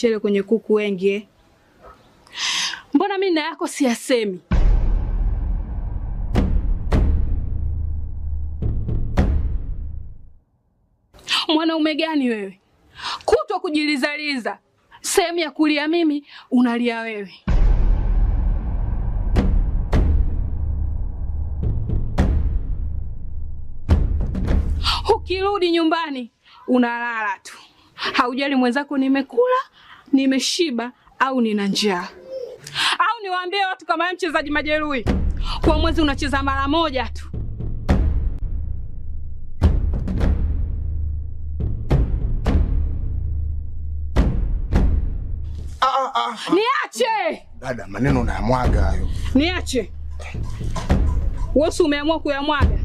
mchele kwenye kuku wengi eh? Mbona mimi na yako siyasemi? Mwanaume gani wewe? Kutwa kujilizaliza, sehemu ya kulia mimi unalia wewe. Ukirudi nyumbani unalala tu, haujali mwenzako nimekula, nimeshiba au nina njaa. Au niwaambie watu kama wewe mchezaji majeruhi, kwa mwezi unacheza mara moja tu. Niache! Dada, maneno unayamwaga hayo. Niache. Wewe si umeamua kuyamwaga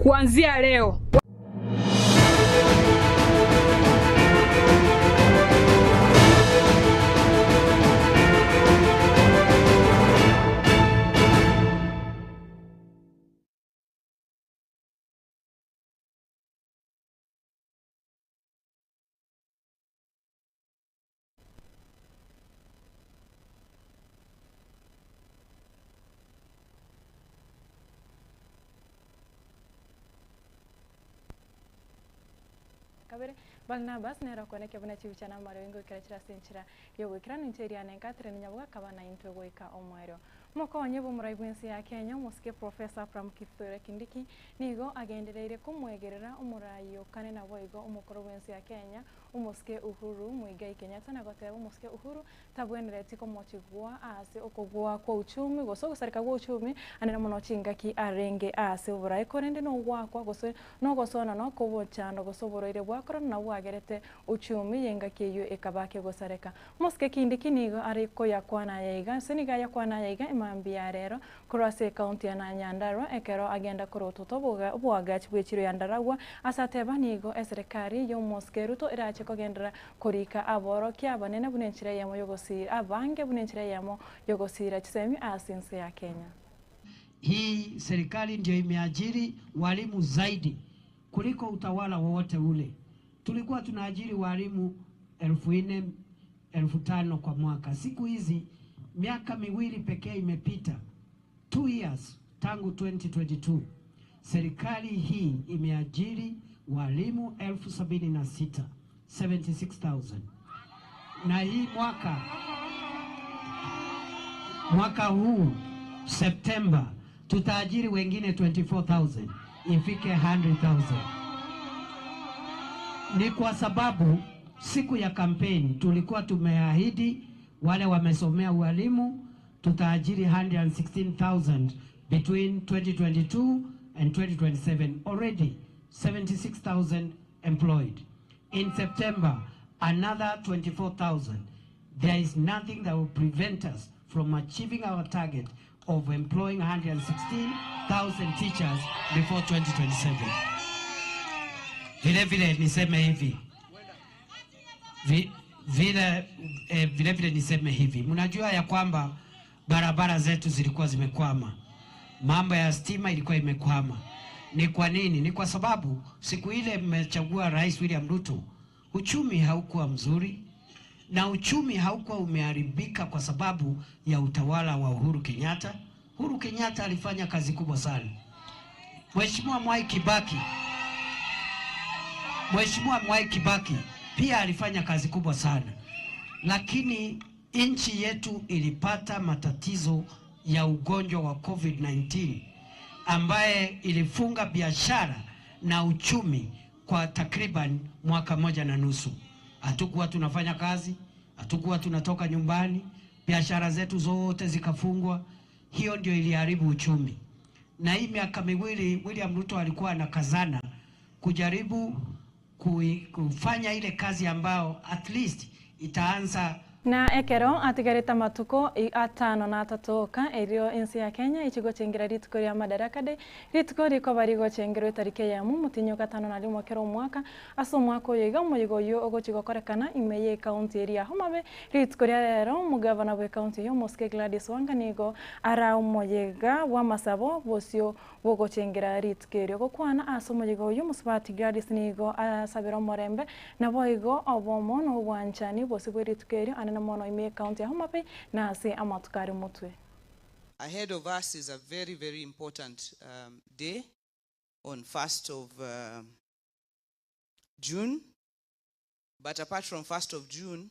kuanzia leo. Kabere Barnabas nere okoneke buna chibicha na amaroingo goikera chire ase enchera yogoikeranu inche eria ne Catherine Nyaboga akaba naintwe goika omoerio. Mokonye bw'omorai bw'ense ya Kenya omosike Professor Abraham Kithure Kindiki nigo agendereire komwegerera omorai okane naboigo omokoro bw'ense ya Kenya omosike Uhuru Muigai Kenyatta na goteba omosike Uhuru tabwenereti komochigwa ase okogwa kwa uchumi gose ogosareka gwa uchumi anene mono chingaki arenge ase oborai korende nogwakwa gose nogosona nokobochando gose oborwaire bwa korona nabwo bwagerete uchumi yengaki eywo ekaba kegosareka. Omosike Kindiki nigo are koyakwana yaiga ase nigo ayakwana yaiga emambi ya rero korwa ase ekaunti ya Nyandarua ekero agenda korotota oboagachi bwa echiro ya Ndaragwa ase ateba nigo eserikari ya omosike Ruto erache kogendera korika aborokia abanene buna enchera eyemo yogosira abange buna enchera eyemo yogosira chisemi ase ense ya Kenya. Hii serikali ndio imeajiri walimu zaidi kuliko utawala wowote ule. Tulikuwa tunaajiri walimu elfu nne, elfu tano kwa mwaka. Siku hizi miaka miwili pekee imepita, 2 years tangu 2022, serikali hii imeajiri walimu elfu sabini na sita, 76,000. Na hii mwaka huu Septemba tutaajiri wengine 24,000 ifike 100,000. Ni kwa sababu siku ya kampeni tulikuwa tumeahidi wale wamesomea ualimu tutaajiri 116,000 between 2022 and 2027. Already 76,000 employed. In September another 24,000. There is nothing that will prevent us from achieving our target of employing 116,000 teachers before 2027. Vile vile niseme hivi. Vile vile niseme hivi. Mnajua ya kwamba barabara zetu zilikuwa zimekwama. Mambo ya stima ilikuwa imekwama. Ni kwa nini? Ni kwa sababu siku ile mmechagua Rais William Ruto, uchumi haukuwa mzuri na uchumi haukuwa umeharibika kwa sababu ya utawala wa Uhuru Kenyatta. Uhuru Kenyatta alifanya kazi kubwa sana. Mheshimiwa Mwai Kibaki, Mheshimiwa Mwai Kibaki pia alifanya kazi kubwa sana. Lakini nchi yetu ilipata matatizo ya ugonjwa wa COVID-19 ambaye ilifunga biashara na uchumi kwa takriban mwaka moja na nusu. Hatukuwa tunafanya kazi, hatukuwa tunatoka nyumbani, biashara zetu zote zikafungwa. Hiyo ndio iliharibu uchumi. Na hii miaka miwili William Ruto alikuwa anakazana kujaribu kufanya ile kazi ambayo at least itaanza Na ekero atigarete amatuko atano na atato oka, erio ense ya Kenya echi gochengera rituko ria Madaraka Day, rituko rikoba rigochengerwa etariki eyemo omotienyi o gatano na rimo kera omwaka. Ase omwaka oyo iga omoyega oyio ogochia gokorekana ime ye ekaunti eria ya Homa Bay. Rituko ria rero omogavana bwe ekaunti eyio omosike Gladys Wanga nigo araa omoyega bw'amasabo bosio bw'ogochengera rituko erio. Gokwana ase omoyega oyio omosubati Gladys nigo asabire omorembe Naboigo obomo na obwanchani bosio bwe rituko erio anene mono ime y'ecounty ya Homa Bay na ase amatuko are motwe. Ahead of us is a very very important day on 1st of June but apart from 1st of June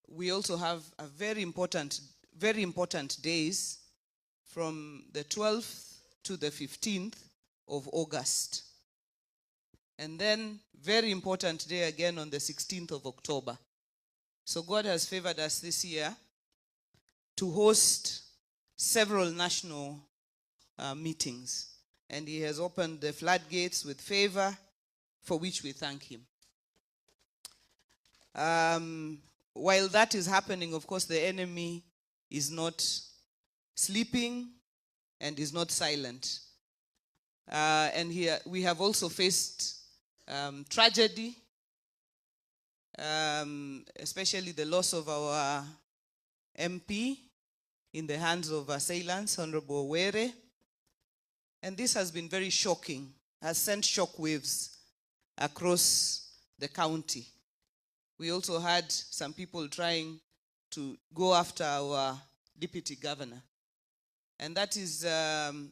we also have a very important very important days from the 12th to the 15th of August and then very important day again on the 16th of October. So God has favored us this year to host several national uh, meetings. And he has opened the floodgates with favor, for which we thank him. Um, while that is happening, of course, the enemy is not sleeping and is not silent. Uh, and here we have also faced um, tragedy, um, especially the loss of our MP in the hands of assailants, Honorable Were. And this has been very shocking, has sent shock waves across the county. We also had some people trying to go after our deputy governor. And that is, um,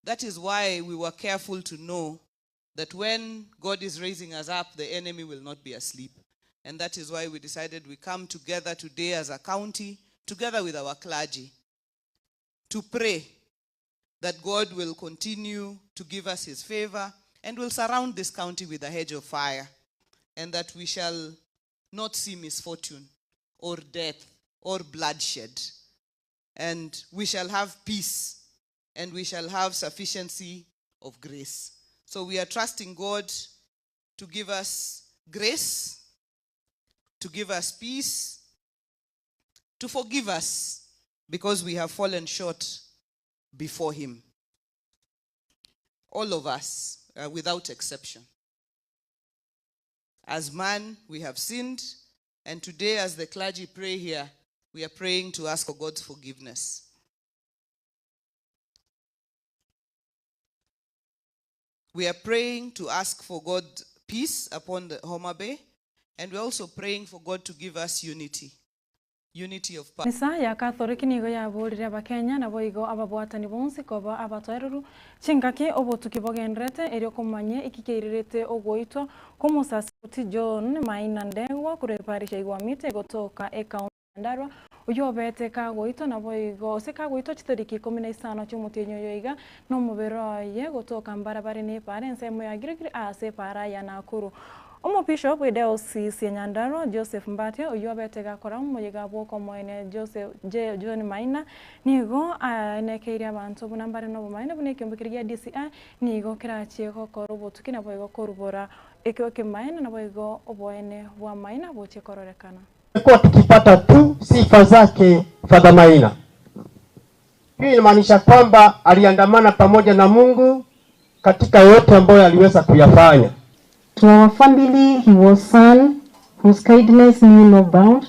that is why we were careful to know that when God is raising us up, the enemy will not be asleep. And that is why we decided we come together today as a county, together with our clergy, to pray that God will continue to give us his favor and will surround this county with a hedge of fire, and that we shall not see misfortune or death or bloodshed. And we shall have peace and we shall have sufficiency of grace. So we are trusting God to give us grace, to give us peace, to forgive us because we have fallen short before Him. All of us, uh, without exception. As man, we have sinned, and today, as the clergy pray here, we are praying to ask for God's forgiveness. We are praying to ask for God's peace upon the Homa Bay, and we're also praying for God to give us unity. Unity of purpose. Misa ya Katholiki nigo yaborire abakenya naboigo ababwatani bonsi koba abatoereru chingaki obotuki bogenderete erio komanya eki keirerete ogoitwa kwa omosaserdoti John Maina Ndegwa korwa eparish ya Igwamiti egotoka ekaunti ya Nyandarua oyio obete kagoitwa naboigo gose kagoitwa chitariki ikomi na isano chiomotienyi oyo iga na omobere oye gotoka mbarabare na epara ensemo ya Gilgil ase epara ya Nakuru. Omobishop bw'Edaosisi ya Nyandarua, Joseph Mbatia, oyio obete gakora omoyega bw'okomoenia Joseph J. John Maina, nigo aenekeirie abanto buna mbare nobomaene buna ekeombe keria gia DCI nigo kerachie gokora obotuki naboigo korubora ekio ekemaene naboigo oboene bwa Maina bochie kororekana. Tumekuwa tukipata tu sifa zake Father Maina. Hii inamaanisha kwamba aliandamana pamoja na Mungu katika yote ambayo aliweza kuyafanya. To our family, he was son whose kindness knew no bound,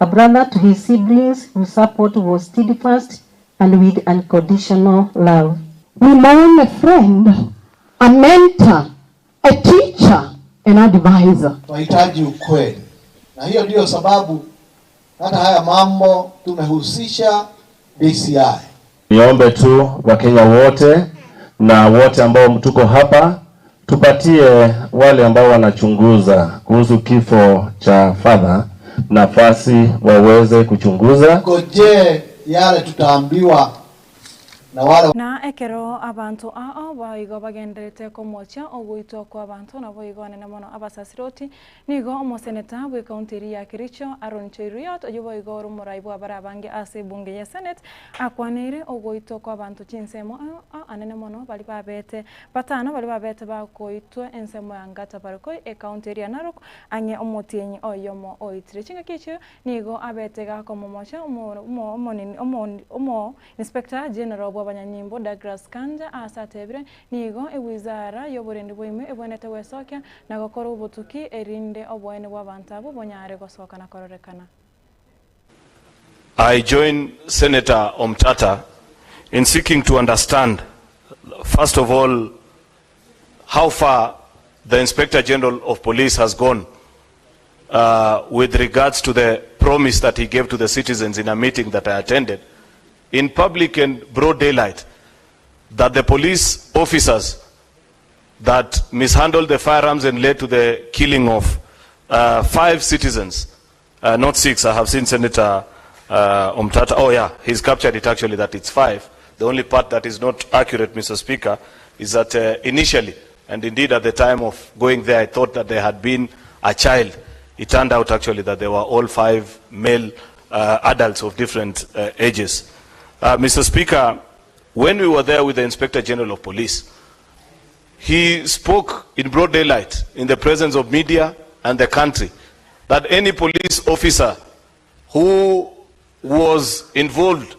a brother to his siblings whose support was steadfast and with unconditional love. We mourn a friend, a mentor, a teacher, an advisor. Tunahitaji ukweli, na hiyo ndiyo sababu hata haya mambo tumehusisha DCI. Niombe tu Wakenya wote na wote ambao tuko hapa tupatie wale ambao wanachunguza kuhusu kifo cha Father nafasi waweze kuchunguza. Ngojee yale tutaambiwa na wale Na ekero abanto ao boigo bagendererete komochia ogoitwa kw'abanto, naboigo anene mono abasasiroti, nigo omoseneta bw'ekaunti eria ya Kericho, Aaron Cheruiyot, oyio boigo ore omorai bw'abare abange ase ebunge ye Senate, akwaneire ogoitwa kw'abanto chinsemo ao anene mono baria babete batano baria babete bagoitwa ensemo ya Ngata Barikoi, ekaunti eria ya Narok, ang'e omotienyi oyomo oitire. Chingaki echio Nigo abete gakomomocha omo Inspector General bw'abanyanyimbo Douglas Kanja aase atebire, Nigo ewizara y'oborendi bwaime ebwenerete gwesokia na gokora obotuki erinde oboene bw'abanto abwo bonyare gosoka na kororekana. I join Senator Omtata in seeking to understand, first of all, how far the Inspector General of Police has gone uh, with regards to the promise that he gave to the citizens in a meeting that I attended in public and broad daylight that the police officers that mishandled the firearms and led to the killing of uh, five citizens, uh, not six. I have seen Senator uh, Omtata. Oh, yeah, he's captured it actually that it's five. The only part that is not accurate, Mr. Speaker, is that uh, initially, and indeed at the time of going there, I thought that there had been a child. It turned out actually that they were all five male uh, adults of different uh, ages. Uh, Mr. Speaker, when we were there with the Inspector General of Police, he spoke in broad daylight in the presence of media and the country that any police officer who was involved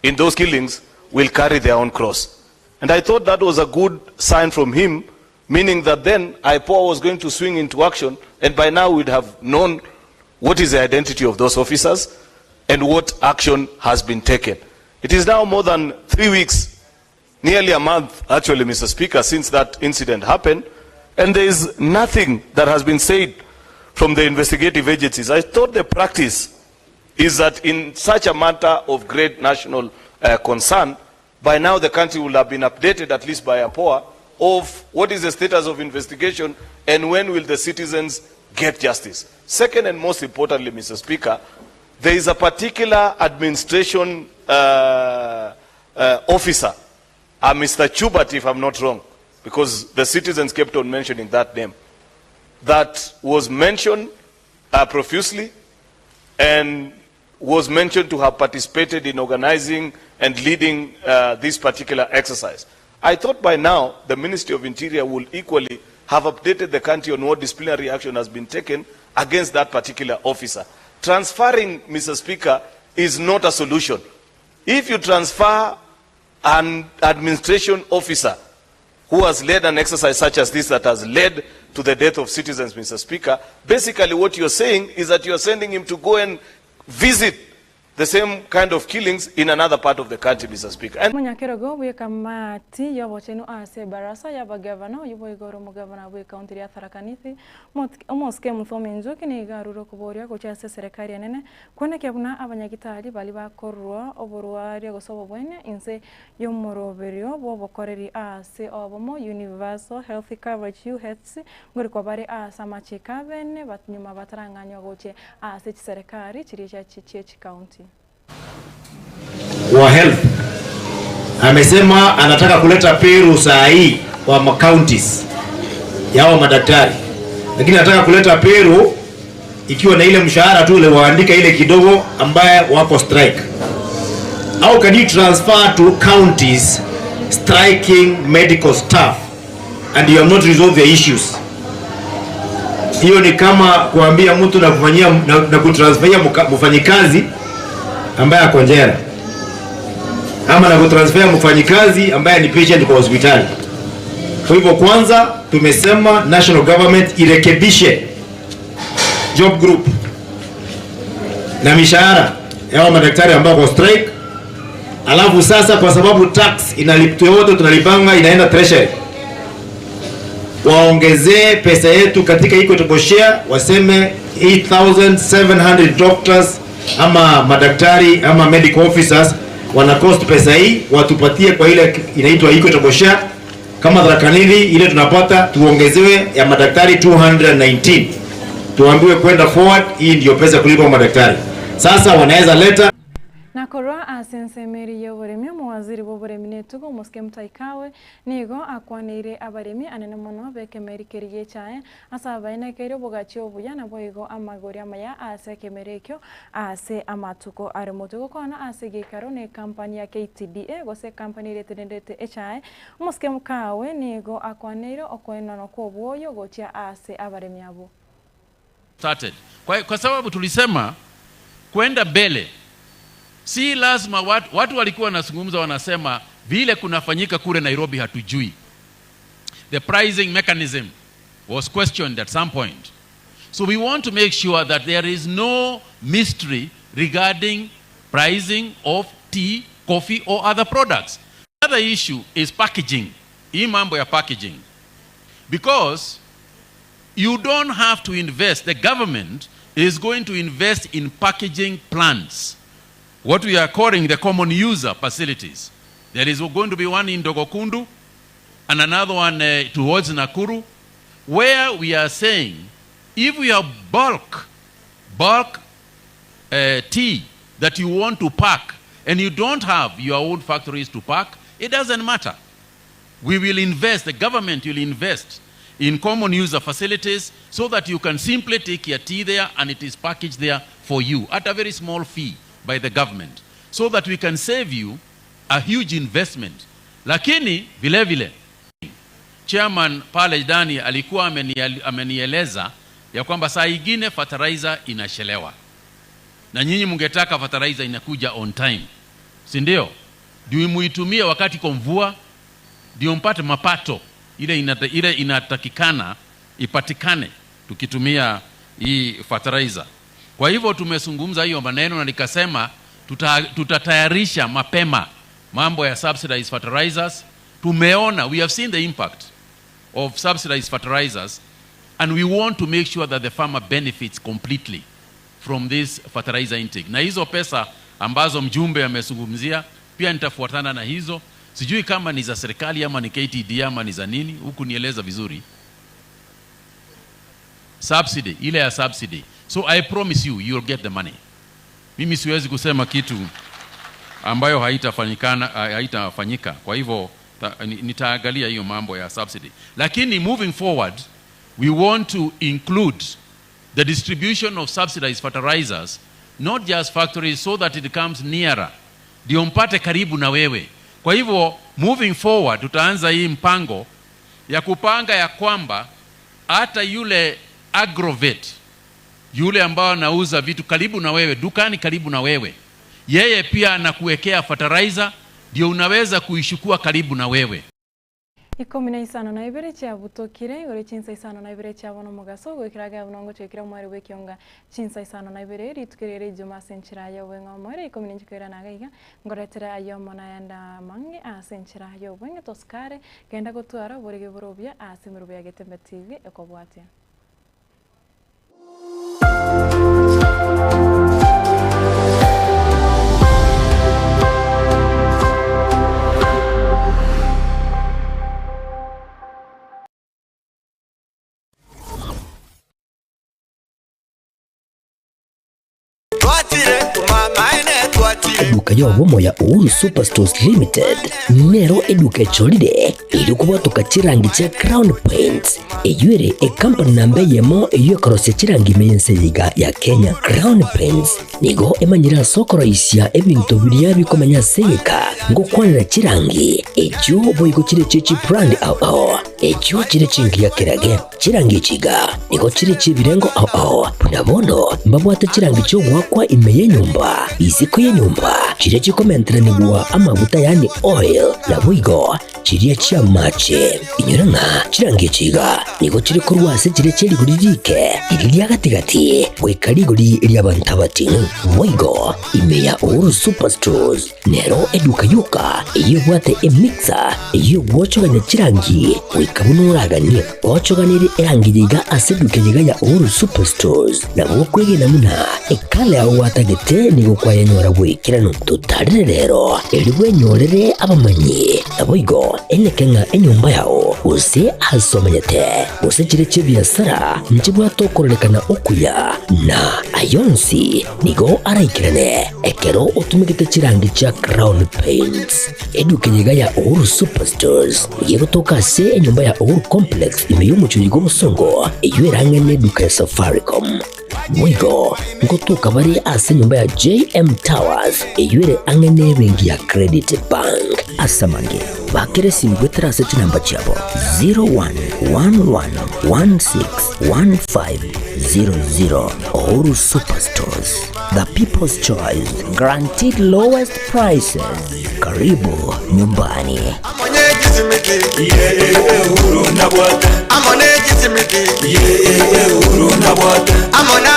in those killings will carry their own cross. And I thought that was a good sign from him, meaning that then IPOA was going to swing into action, and by now we'd have known what is the identity of those officers and what action has been taken. It is now more than three weeks, nearly a month actually, Mr. Speaker, since that incident happened, and there is nothing that has been said from the investigative agencies. I thought the practice is that in such a matter of great national concern, by now the country will have been updated, at least by APOA, of what is the status of investigation and when will the citizens get justice. Second and most importantly, Mr. Speaker, there is a particular administration officer, Mr. Chubat, if I'm not wrong, because the citizens kept on mentioning that name, that was mentioned profusely and was mentioned to have participated in organizing and leading this particular exercise. I thought by now the Ministry of Interior would equally have updated the country on what disciplinary action has been taken against that particular officer. Transferring, Mr. Speaker, is not a solution. If you transfer an administration officer who has led an exercise such as this that has led to the death of citizens, Mr. Speaker, basically what you're saying is that you're sending him to go and visit the same kind of killings in another part of the country, Mr. Speaker. And Omonyakerogo bw'ekamati y'obochenu ase ebarasa y'abagavana oyio boigo ore omogavana bw'ekaunti eria Tharaka Nithi, Omosike Muthomi Njuki nigo arure okoboria gochia ase eserekari enene kwenekia buna abanyagitari baria bakorua oborwaria gose obobwenia inse y'omoroberio bw'obokoreri ase obomo, Universal Health Coverage, UHC, Nkorikwa bare aase amachiko abene nyuma batarang'anywa gochia aase chiserekari chiria chie chikaunti. Wa health amesema anataka kuleta payroll saa hii kwa counties yao madaktari, lakini anataka kuleta payroll ikiwa na ile mshahara tu ile waandika ile kidogo ambaye wako strike. How can you transfer to counties striking medical staff and you have not resolved the issues? Hiyo ni kama kuambia mtu na kufanyia na, na kutransferia mfanyikazi ambaye ako jela ama na kutransfer mfanyikazi ambaye ni patient kwa hospitali. Kwa hivyo kwanza tumesema national government irekebishe job group na mishahara ya madaktari ambao kwa strike. Alafu sasa kwa sababu tax inalipwa yote tunalipanga inaenda treasury, waongezee pesa yetu katika equitable share, waseme 8700 doctors ama madaktari ama medical officers wana cost pesa hii, watupatie kwa ile inaitwa equitable share. Kama Tharaka Nithi ile tunapata tuongezewe ya madaktari 219, tuambiwe kwenda forward, hii ndio pesa kulipa madaktari. Sasa wanaweza leta Na. Korwa ase ensemo eria y'oboremi, omowaziri bw'oboremi na etugo, omosike Mutahi Kagwe, nigo akwaneire abaremi anene mono b'ekemeri keria gi'echae ase abaenekeire obogachi obuya naboigo amagori amaya ase ekemeri ekio ase amatuko are motwe gokwana ase egeikaro na ekampani ya KTDA gose ekampani eria etenenerete echae. Omosike Kagwe nigo akwaneire okoenanwa kw'obwoyo gochia ase abaremi abwo. Started. Kwa, kwa sababu tulisema kwenda mbele si lazima watu, watu walikuwa wanazungumza wanasema vile kunafanyika kule Nairobi hatujui. The pricing mechanism was questioned at some point. So we want to make sure that there is no mystery regarding pricing of tea, coffee or other products. The other issue is packaging. Hii mambo ya packaging. Because you don't have to invest. The government is going to invest in packaging plants, what we are calling the common user facilities. There is going to be one in Dogokundu and another one uh, towards Nakuru, where we are saying if we have bulk, bulk uh, tea that you want to pack and you don't have your own factories to pack, it doesn't matter. We will invest, the government will invest in common user facilities so that you can simply take your tea there and it is packaged there for you at a very small fee by the government so that we can save you a huge investment. Lakini vile vile chairman pale ndani alikuwa amenieleza ya kwamba saa ingine fertilizer inachelewa, na nyinyi mungetaka fertilizer inakuja on time, si ndio? Ndio muitumie wakati kwa mvua, ndio mpate mapato ile, inata, ile inatakikana ipatikane tukitumia hii fertilizer. Kwa hivyo tumezungumza hiyo maneno na nikasema tuta, tutatayarisha mapema mambo ya subsidized fertilizers. Tumeona, we have seen the impact of subsidized fertilizers and we want to make sure that the farmer benefits completely from this fertilizer intake. Na hizo pesa ambazo mjumbe amezungumzia pia nitafuatana na hizo sijui kama ni za serikali ama ni KTD ama ni za nini, huku nieleza vizuri. Subsidy, ile ya subsidy. So I promise you you'll get the money. Mimi siwezi kusema kitu ambayo haitafanyikana haitafanyika. Kwa hivyo nitaangalia hiyo mambo ya subsidy, lakini moving forward we want to include the distribution of subsidized fertilizers not just factories so that it comes nearer, ndio mpate karibu na wewe. Kwa hivyo moving forward tutaanza hii mpango ya kupanga ya kwamba hata yule agrovet yule ambao anauza vitu karibu na wewe dukani karibu na wewe, yeye pia anakuwekea fertilizer ndio unaweza kuishukua karibu na wewe. Ikomi na isano na ibere chiabutokire igoro chinsa isano na ibere chiabo nomogaso goikera gabo nongo chikira omweri bwa ekionga chinsa isano na ibere rituko rire ijuma ase enchera ya obweng'e omwere ikomi na inche naga iga ngoretera aye omo nayende amange ase enchera ya obweng'e tosikare genda gotwara oborege bore obuya ase emerobo ya Getembe TV ekobwatia. Eduka y'obomo ya Uhuru Superstores Limited nero eduka echorire erio kobwatoka chirangi chia Crown Paints eyio ere ekampani namba eyemo eyio ekorosia chirangi ime y'ense eye iga ya Kenya. Crown Paints nigo emanyire ase okoroisia ebinto biria bikomenya ase egeka ngokwanera chirangi echio boigo chire chie chibrand ao ao echio chire chingiya kerage. Chirangi echi iga nigo chire chi'ebirengo ao ao, buna bono mbabwate chirangi chi'ogoakwa ime y'enyomba, isiko y'enyomba, chiria chikomenteranigwa amaguta yaani oil, naboigo chiria chi'amache. Inyora ng'a chirangi echi iga nigo chire korwa ase chiria chie rigori rike, riria ria gati-gati, goika rigori ri'abanto abating'u. Boigo ime ya Uhuru Superstores Nero eduka yoka eyio ebwate emixer eyio egwochogania chirangi goika buna oraganie. Ochoganirie erangi yaiga ase eduka eyeiga ya Uhuru Superstores nabo okwegena buna ekala yao gwatagete nigo kwayenyora goikeranu. Totarire rero erio bwenyorere abamanyi naboigo eneke ng'a enyomba yao Gose ase omenyete, gose chire chi'ebiasara nchibwate okororekana okuya, na ayonsi nigo araikerane ekero otumegete chirangi chia Crown Paints. Eduka eye iga ya Uhuru Superstores nigo egotoka ase enyomba ya Uhuru Complex ime y'omochie oyo bw'obosongo, eyio erang'e neduka ya Safaricom. Boigo ngotoka bare ase enyomba ya JM Towers eyio ere ang'e nebenki ya Credit Bank. Ase amange, bakera esimi goetera ase chinamba chiabo 0111161500. Uhuru Superstores, the people's choice, guaranteed lowest prices. Karibu nyumbani. Amone